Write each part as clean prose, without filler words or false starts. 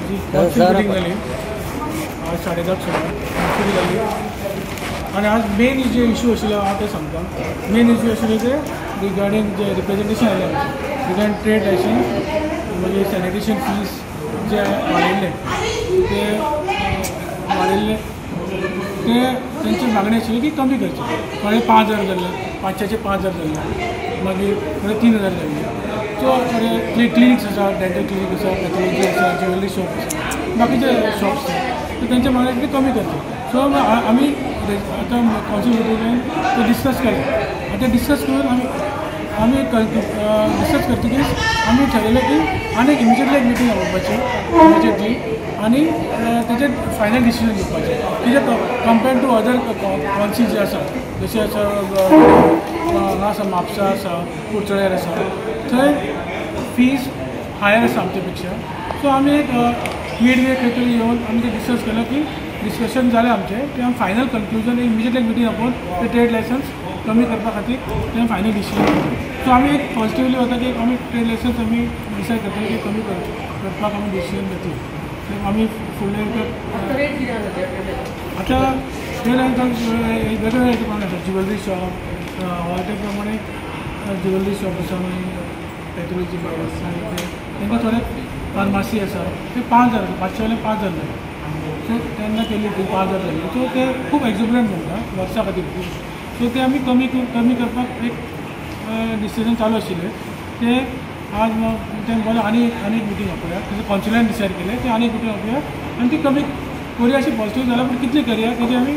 आमची council meeting जाली आज 10:30 सुमार काउन्सिल जाली आनी आज मेन जे इशू आशिल्ले हांव ते सांगता. मेन इशू आशिल्ले ते रिगार्डींग जे रिप्रेजेंटेशन आयलें रिगार्डींग ट्रेड लायसन्स, मागीर सॅनिटेशन फीस जे वाडयल्ले ते वाडयल्ले ते तेंची मागणी आशिल्ली की कमी करची. थोडे 5,000 जाल्ले, 500चे 5,000 जाल्ले, मागीर थोडे 3,000 जाल्ले. सो थोडे क्लिनिक्स आसा, डेंटल क्लिनीक आसा, पॅथॉलॉजी आसा, ज्युवेलरी शॉप आसा, बाकीचे शॉप्स आसा, सो तेंच्या मागणी आशिल्ली कमी करची. सो आमी आतां कावन्सील मिटींगेन ते डिस्कस केलें आनी ते डिस्कस करून आमी डिस्कस करतकीच आमी ठरयलें की आनी इमिजिएटली एक मिटींग आपोवपाची इमिजिएटली आनी तेजेर फायनल डिसिजन घेवपाचें. कित्याक कंपेर्ड टू अदर कावन्सील जे आसा, जशें आसा हांगा आसा म्हापसा आसा, कुडचड्यार आसा, थंय फीज हायर आसा आमचे पेक्षा. सो आमी एक मिड वे खंय तरी येवन आमी ते डिस्कस केलें की डिस्कशन जालें आमचें की आमी फायनल कन्क्लुजन इमिजिएटली एक मिटींग आपोवन ते ट्रेड लायसन्स कमी करपा खातीर तें फायनल डिसिजन घेतलें. सो आमी एक पॉजिटिवली वता की आमी ट्रेड लायसन्स आमी डिसायड करतले की कमी करपाक आमी डिसिजन घेतलें. आमी फुडले आतां ट्रेड लायसन्स वेगळे वेगळे प्रमाणे आसा, ज्युवेलरी शॉप त्या प्रमाणे ज्युवेलरी शॉप आसा, मागीर पॅथॉलॉजी आसा, आनी ते तांकां थोडे फार्मासी आसा, ते 5,000 500 वयल्यान 5,000 जाले. सो तेन्ना केल्ली ती 5,000 जाली. सो ते खूब एक्झुबरंट म्हणटा वर्सा खातीर. सो ते आमी कमी कमी करपाक एक डिसिजन चालू आशिल्लें. ते आज तें बोलें आनी आनी एक मिटींग आपोवया, तशें कावन्सिलान डिसायड केलें ते आनी एक मिटींग आपोवया आनी ती कमी करुया अशी पॉजिटीव जाल्यार, पूण कितली करुया तेजी आमी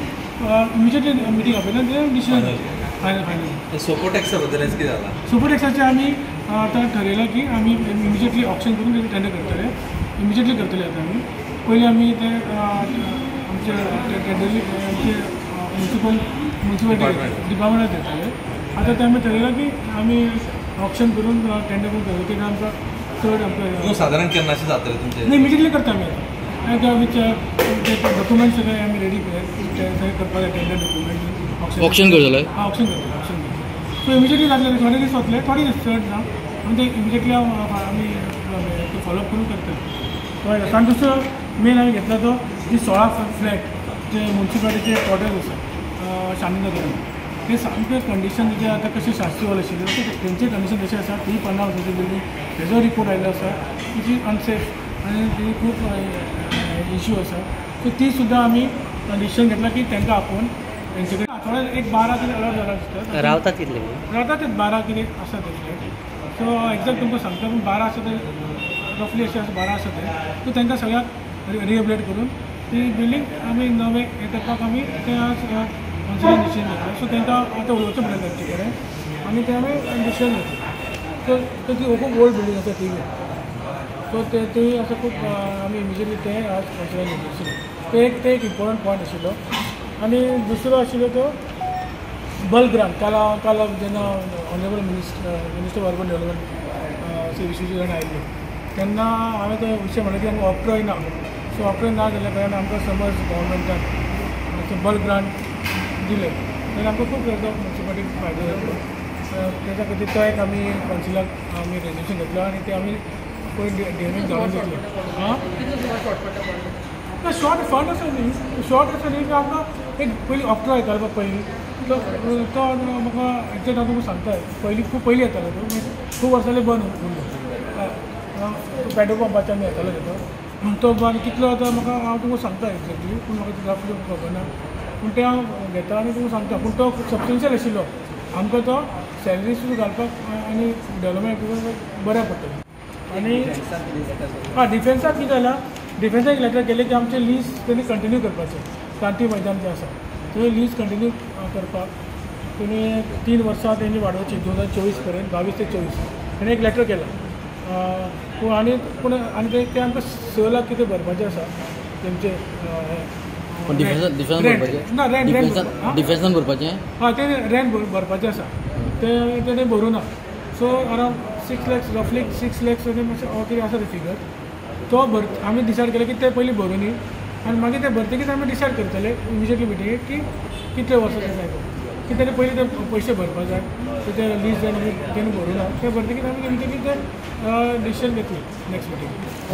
इमिजिएटली मिटींग आपयता आनी तें डिसिजन फायनल फायनल. सोपो टॅक्सा बद्दल कितें जाला? सोपो टॅक्साचें आमी आतां ठरयलां की आमी इमिजिएटली ऑक्शन करून तेजें टेंडर करतले, इमिजिएटली करतले. आतां आमी पयलीं आमी ते आमचे टेंडर आमचे म्युनिसिपल डिपार्टमेंटाक दिताले. आतां ते आमी ठरयलां की आमी ऑक्शन करून टेंडर करून करतले. कित्याक आमकां चड आमकां सादारण केन्ना अशें जातलें तुमचें? न्ही, इमिजिएटली करता आमी. आतां विथ डॉक्युमेंट्स सगळे आमी रेडी सगळें करपाक जाय, टेंडर डॉक्युमेंट ऑक्शन करतले. हां, ऑक्शन करतले, ऑक्शन करतले. सो इमिजिएटली जातलें, थोडे दीस वतले, थोडे दीस चड ना, पूण ते इमिजिएटली आमी फॉलोअप करून करतले. कळ्ळें? आनी दुसरो मेन आमी घेतला तो जी 16 फ्लॅट जे म्युनिसिपालिटीचे क्वॉर्टर्स आसा शांतीनगरान, ते सामकें कंडिशन तेजें आतां कशें शास्त्री हॉल आशिल्लें तशें तेंचें कंडिशन तशें आसा. ती 50 वर्सांची बिल्डींग, तेजो रिपोर्ट आयिल्लो आसा की अनसेफ आनी ती खूब इशू आसा. सो ती सुद्दां आमी डिसिजन घेतला की तांकां आपोवन तेंचे कडेन थोडे एक 12 कितें अलॉट जाला दिसता. रावतात कितले? रावतात ते 12 कितें आसा ते फ्लॅट. सो एक्झॅक्ट तुमकां सांगता, पूण 12 आसा ते रफली अशें आसा, 12 आसा ते. सो तांकां सगळ्याक रिहेबिलेट करून ती बिल्डींग आमी नवे हें करपाक आमी ते आज कावन्सिलान डिसिजन घेतलें. सो तांकां आतां उलोवचें पडटलें तांचे कडेन आनी ते आमी डिसिजन घेतलें. सो ती खूब ओल्ड बिल्डींग आसा ती. सो तेय आसा खूब आमी इमिजिएटली ते आज कावन्सिलान घेतलें. ते एक इम्पॉर्टंट पॉयंट आशिल्लो. आनी दुसरो आशिल्लो तो बल्क ग्रांट. काल जेन्ना honourable minister of urban development Shri Vishwajit Rane आयिल्ले तेन्ना हांवें तो विशय म्हणलें की आमकां ऑक्ट्रॉय ना. सो ऑक्ट्रॉय ना जाल्या कारणान आमकां समज गव्हर्मेंटान बल्क ग्रांट दिलें जाल्यार आमकां खूब ताजो म्युनिसिपालिटीक फायदो जातलो. तेच्या खातीर तो एक आमी कावन्सिलाक आमी रेजोल्युशन घेतलो आनी ते आमी पयलीं डीएमएक धाडून दितले. आं, ना शॉर्ट फंड आसा न्ही, शॉर्ट आसा न्ही. आमकां एक पयलीं ऑक्ट्रॉय येतालो पळय पयलीं, तो म्हाका एक्झॅक्ट हांव तुमकां सांगता, पयलीं खूब पयलीं येतालो तो, खूब वर्सां जालीं बंद उरलो. पेट्रोल पंपाच्यान येतालो तेजो तो बंद कितलो आतां म्हाका हांव तुमकां सांगता एक्झॅक्टली, पूण म्हाका रफली खबर ना, पूण तें हांव घेता आनी तुमकां सांगता. पूण तो सबस्टेन्शियल आशिल्लो, आमकां तो सॅलरी सुद्दां घालपाक आनी डेवलपमेंट बऱ्याक पडटलें. आनी हां, डिफेन्साक कितें जालां, डिफेन्साक एक लेटर केलें की आमचें लीज तेणी कंटिन्यू करपाचें. क्रांती मैदान जें आसा थंय लीज कंटिन्यू करपाक तेणी 3 वर्सां तेणी वाडोवची 2024 पर्यंत, 22 ते 24 तेणी एक लेटर केलां. पूण आनी पूण आनी ते आमकां 6 लाख कितें भरपाचें आसा तेमचें. ना, रेंट डिफेन्सान भरपाचें. हां, ते रेंट भरपाचें आसा ते तेणी भरूं ना. सो अरावंड 6 लॅक्स, रफली 6 लॅक्स मातशें कितें आसा ते फिगर. तो भर आमी डिसायड केलें की ते पयलीं भरूं आनी मागीर ते भरतकीच आमी डिसायड करतले इमिजिएटली मिटिंगेक की कितले वर्सां ते जाय की तेणे पयलीं ते पयशे भरपाक जाय, ते लीज जाय तेणी भरूं ना, ते भरतकीच आमी इमिजिएटली ते डिसिजन घेतले नेक्स्ट मिटिंगेक.